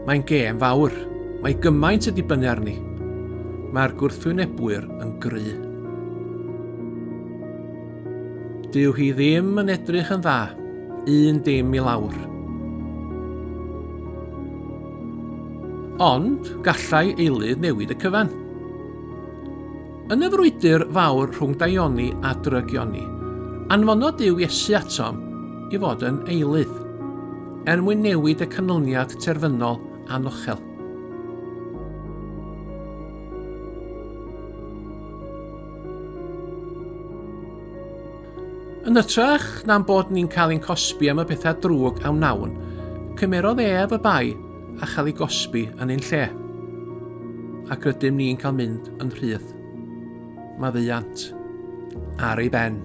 Mae'n gêm fawr. Mae gymaint yn dibynnu arni. Mae'r gwrthwynebwyr yn gry. Dyw hi ddim yn edrych yn dda. Un dim i lawr. Ond gallai eilydd newid y cyfan. Yn y frwydr fawr rhwng daioni a drygioni, anfonodd Duw Iesu atom i fod yn eilydd, er mwyn newid y canlyniad terfynol anochel. Yn hytrach na'n bod ni'n cael ein cosbi am y pethau drwg a wnawn, cymerodd ef y bai a chael ei gosbi yn ein lle. Ac rydym ni'n cael mynd yn rhydd. Maddeuant ar ei ben.